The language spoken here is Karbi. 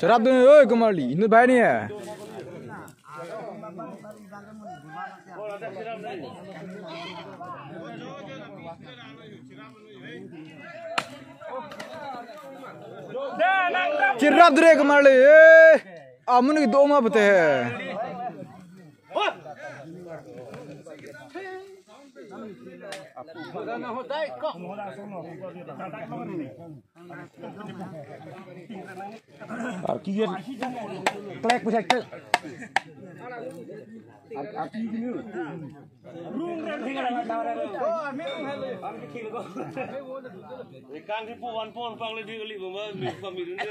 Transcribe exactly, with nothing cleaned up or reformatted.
Cherapdun oi, Komarli, inut banghini ya. Cherapdun re, Komarli, eh. Amun kedo ma pute. Arki yen klek pusat ke. Arki gini. Ikan si puan puan pang le di kali bama mi kami dun de.